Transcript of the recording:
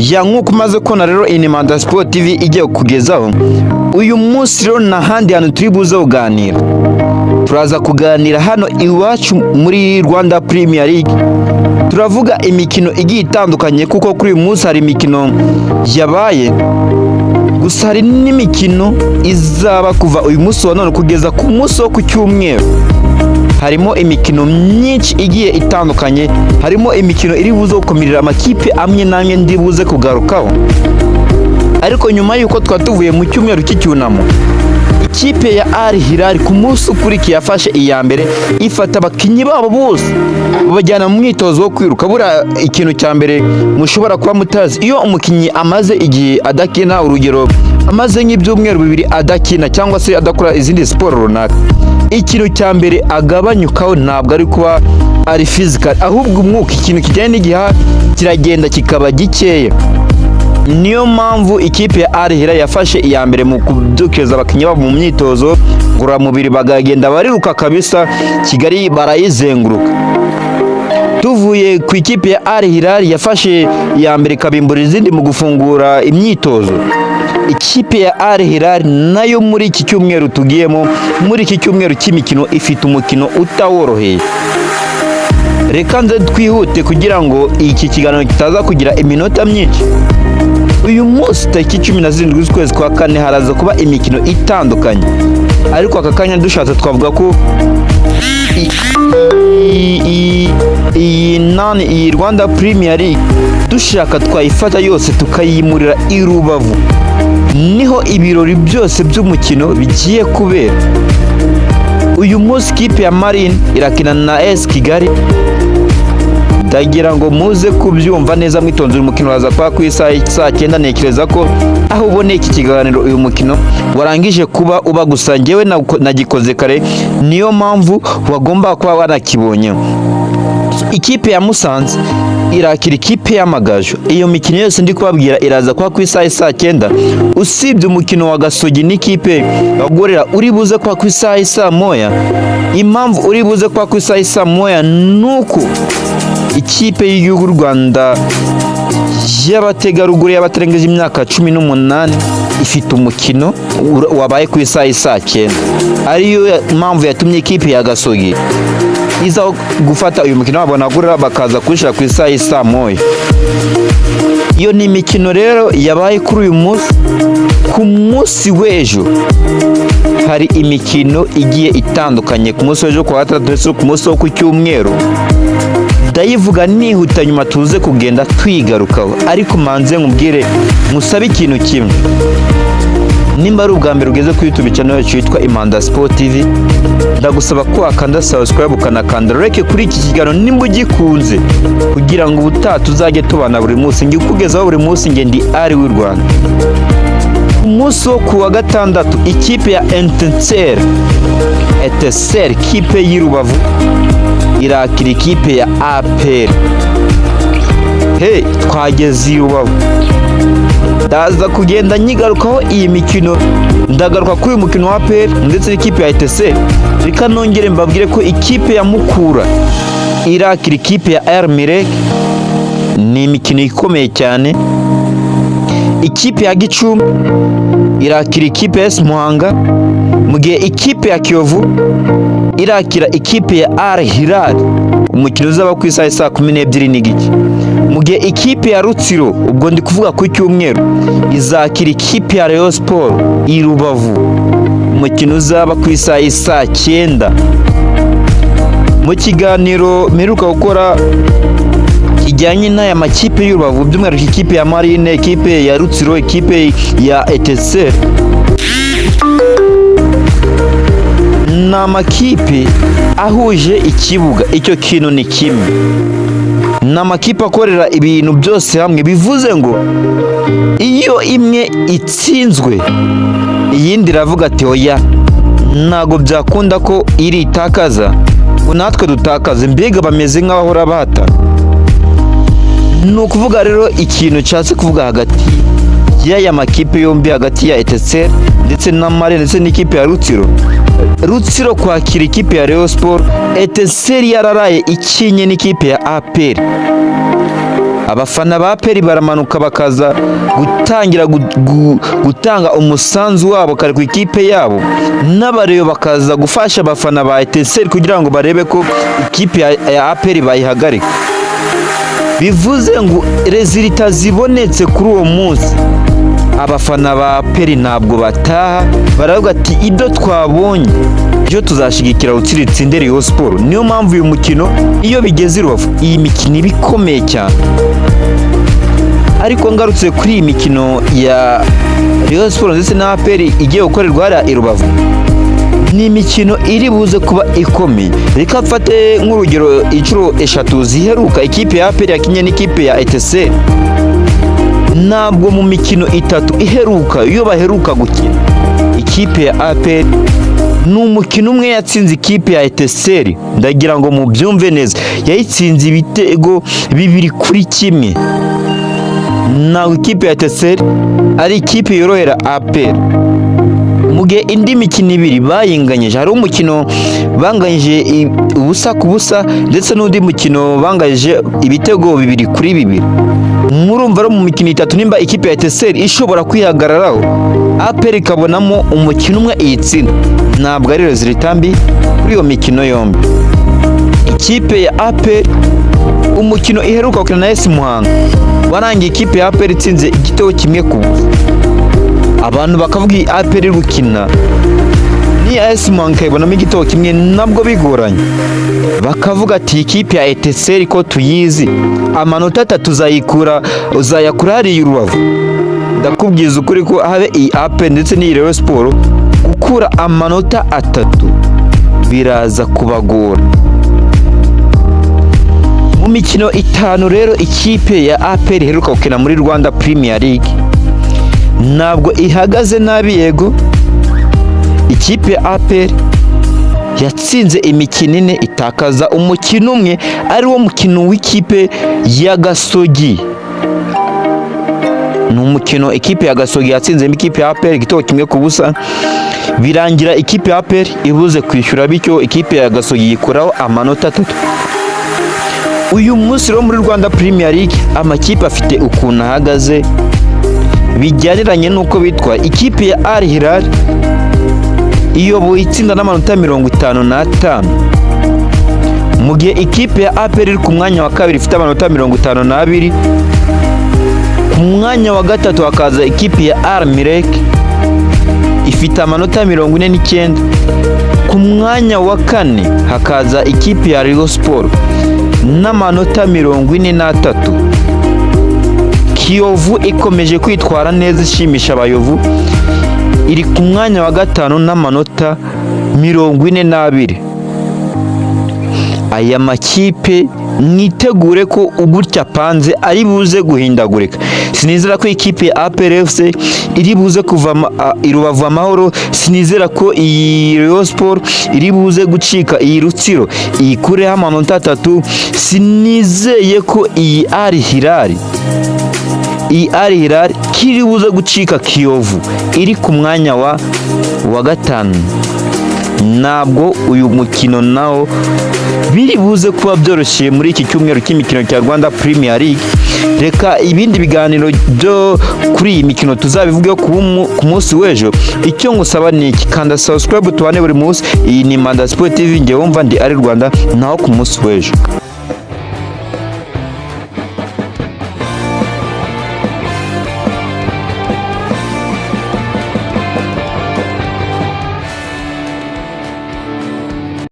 Ya, nk'uko umaze kubona rero, Inimanda Sport TV igiye kukugezaho uyu munsi rero, nta handi hantu turi buze kuganira. Turaza kuganira hano iwacu muri Rwanda Premier League. Turavuga imikino igiye itandukanye, kuko kuri uyu munsi hari imikino yabaye, gusa hari n'imikino izaba kuva uyu munsi wa none kugeza ku munsi wo ku cyumweru. Harimo imikino myinshi igiye itandukanye, harimo imikino iri buze gukumirira amakipe amwe n'amwe ndi buze kugarukaho. Ariko nyuma y'uko twari tuvuye mu cyumweru cy'icyunamo, ikipe ya Al Hilal ku munsi ukurikiye yafashe iya mbere, ifata abakinnyi babo bose babajyana mu mwitozo wo kwiruka. Buriya ikintu cya mbere mushobora kuba mutazi, iyo umukinnyi amaze igihe adakina, urugero amaze nk'ibyumweru 2 adakina cyangwa se adakora izindi siporo runaka, ikintu cya mbere agabanyukaho ntabwo ari kuba ari physical, ahubwo umwuka, ikintu kijyanye n'igihaha kiragenda kikaba gikeya. Niyo mpamvu ikipe ya Al Hilal yafashe iya mbere mu kubyukiriza abakinnyi babo mu myitozo ngororamubiri, bakagenda bariruka kabisa, Kigali barayizenguruka. Tuvuye ku ikipe ya Al Hilal yafashe iya mbere ikabimbura izindi mu gufungura imyitozo, ikipe ya Al Hilal nayo muri iki cyumweru tugiyemo, muri iki cyumweru cy'imikino, ifite umukino utaworoheye. Reka nze twihute kugira ngo iki kiganiro kitaza kugira iminota myinshi. Uyu munsi tariki 17 z'ukwezi kwa kane haraza kuba imikino itandukanye, ariko aka kanya dushatse twavuga ko iyi nani, iyi Rwanda Premier League, dushaka twayifata yose tukayimurira i Rubavu, niho ibirori byose by'umukino bigiye kubera. Uyu munsi ikipe ya Marine irakina na AS Kigali. Ndagira ngo muze kubyumva neza mwitonze. Uyu mukino uraza kuba ku isaha saa 9. Ntekereza ko aho uboneye iki kiganiro uyu mukino warangije kuba uba, gusa njyewe nagikoze kare, niyo mpamvu wagomba kuba wanakibonye. Ikipe ya Musanze irakira ikipe y'Amagaju. Iyo mikino yose ndi kubabwira iraza kuba ku isaha saa 9, usibye umukino wa Gasogi n'ikipe ya Gorilla uri buze kuba ku isaha saa 1. Impamvu uri buze kuba ku isaha saa 1 nuko ikipe y'igihugu y'u Rwanda y'abategarugori y'abatarengeje imyaka 18 ifite umukino wabaye ku isaha saa 9, ariyo mpamvu yatumye ikipe ya Gasogi iza gufata uyu mukino wabo na Gorilla bakaza kuwushyira ku isaha saa 1. Iyo ni imikino rero yabaye kuri uyu munsi. Ku munsi w'ejo hari imikino igiye itandukanye, ku munsi w'ejo ku wa gatandatu ndetse no ku munsi wo ku cyumweru. Ndayivuga nihuta, nyuma tuze kugenda twigarukaho. Ariko manze nkubwire, musabe ikintu kimwe: nimba ari ubwa mbere ugeze kuri YouTube channel yacu yitwa Imanda Sport TV, ndagusaba ko wakanda subscribe, ukanakanda like kuri iki kiganiro nimba ugikunze, kugira ngo ubutaha tuzajye tubana buri munsi, njye ukugezaho buri munsi. Nge ndi Ari w'u Rwanda. Ku munsi wo ku wa gatandatu, ikipe ya Etincelle, Etincelle, ikipe y'i Rubavu, irakira ikipe ya APR. He, twageze i Rubavu. Ndaza kugenda nyigarukaho iyi mikino, ndagaruka kuri uyu mukino wa APR ndetse n'ikipe ya Etincelle. Reka nongere mbabwire ko ikipe ya Mukura irakira ikipe ya Al Merreikh, ni imikino ikomeye cyane. Ikipe ya Gicumbi irakira ikipe ya AS Muhanga, mu gihe ikipe ya Kiyovu irakira ikipe ya Al Hilal, umukino uzaba ku isaha saa 12:30, mu gihe ikipe ya Rutsiro, ubwo ndi kuvuga ku cyumweru, izakira ikipe ya Rayon Sport i Rubavu, umukino uzaba ku isaha saa 9. Mu kiganiro mperuka gukora kijyanye n'aya makipe y'Urubavu, by'umwihariko ikipe ya Marine, ikipe ya Rutsiro, ikipe ya Etincelle, ni amakipe ahuje ikibuga. Icyo kintu ni kimwe, ni amakipe akorera ibintu byose hamwe, bivuze ngo iyo imwe itsinzwe iyindi iravuga ati: "Oya, ntabwo byakunda ko iri itakaza ngo natwe dutakaze." Mbega bameze nk'abahora bahatana. Ni ukuvuga rero, ikintu nshatse kuvuga hagati y'aya makipe yombi, hagati ya Etincelle ndetse na Marine ndetse n'ikipe ya Rutsiro, Rutsiro kwakira ikipe ya Rayon Sport, Etincelle yararaye ikinye n'ikipe ya APR. Abafana ba APR baramanuka bakaza gutangira gutanga umusanzu wabo kare ku ikipe yabo, n'abareyo bakaza gufasha abafana ba Etincelles kugira ngo barebe ko ikipe ya APR bayihagarika. Bivuze ngo résultat zibonetse kuri uwo munsi, abafana ba APR ntabwo bataha, baravuga ati: "Ibyo twabonye byo tuzashyigikira Rutsiro itsinde Rayon Sport." Niyo mpamvu uyu mukino, iyo bigeze i Rubavu, iyi mikino iba ikomeye cyane. Ariko ngarutse kuri iyi mikino ya Rayon Sport ndetse na APR igiye gukorerwa hariya i Rubavu, ni imikino iri buze kuba ikomeye. Reka mfate nk'urugero inshuro eshatu ziheruka ikipe ya APR yakinnye n'ikipe ya Etincelles. Ntabwo mu mikino itatu iheruka, iyo baheruka gukina, ikipe ya APR ni umukino umwe yatsinze ikipe ya Etincelles. Ndagira ngo mubyumve neza, yayitsinze ibitego 2-1. Ntabwo ikipe ya Etincelles ari ikipe yorohera APR. Mu gihe indi mikino ibiri bayinganyije, hari umukino banganyije 0-0 ndetse n'undi mukino banganyije ibitego 2-2. Murumva rero, mu mikino itatu, nimba ikipe ya Etincelles ishobora kwihagararaho, APR ikabonamo umukino umwe iyitsinda, ntabwo ari résultat mbi kuri iyo mikino yombi. Ikipe ya APR, umukino iheruka gukina na AS Muhanga warangiye ikipe ya APR itsinze igitego 1-0. Abantu bakavuga iyi APR iri gukina ni AS Muhanga ikayibonamo igitego kimwe nabwo bigoranye, bakavuga ati: "Iyi kipe ya Etincelles ko tuyizi, amanota atatu uzayikura, uzayakura hariya i Rubavu." Ndakubwiza ukuri ko habe iyi APR ndetse n'iyi Rayon Sport, gukura amanota atatu biraza kubagora. Mu mikino itanu rero ikipe ya APR iheruka gukina muri Rwanda Premier League, ntabwo ihagaze nabi. Yego, ikipe ya APR yatsinze imikino ine, itakaza umukino umwe, ari wo mukino w'ikipe ya Gasogi. Ni umukino ikipe ya Gasogi yatsinzemo ikipe ya APR igitego 1-0, birangira ikipe ya APR ibuze kwishyura, bityo ikipe ya Gasogi yikuraho amanota atatu. Uyu munsi rero muri Rwanda Premier League, amakipe afite ukuntu ahagaze bijyaniranye n'uko bitwa. Ikipe ya Al Hilal iyoboye itsinda n'amanota 55, mu gihe ikipe ya APR iri ku mwanya wa kabiri ifite amanota 52. Ku mwanya wa gatatu hakaza ikipe ya Al Merrikh ifite amanota 49. Ku mwanya wa kane hakaza ikipe ya Rayon Sport n'amanota 43. Kiyovu ikomeje kwitwara neza ishimisha abayovu, iri ku mwanya wa gatanu n'amanota 42. Aya makipe mwitegure ko gutya apanze ari buze guhindagurika. Sinizera ko ikipe ya APR FC iri buze kuva i Rubavu amahoro. Sinizera ko iyi Rayon Sport iri buze gucika iyi Rutsiro iyikureho amanota atatu. Sinizeye ko iyi Al Hilal, iyi Al Hilal kiri buze gucika Kiyovu iri ku mwanya wa gatanu. Ntabwo uyu mukino nawo biri buze kuba byoroshye muri iki cyumweru cy'imikino cya Rwanda Premier League. Reka ibindi biganiro byo kuri iyi mikino tuzabivugeho ku munsi w'ejo. Icyo ngusaba ni iki: kanda subscribe tubane buri munsi. Iyi ni Manda Sport TV, ngewe wumva ndi ari Rwanda, naho ku munsi w'ejo.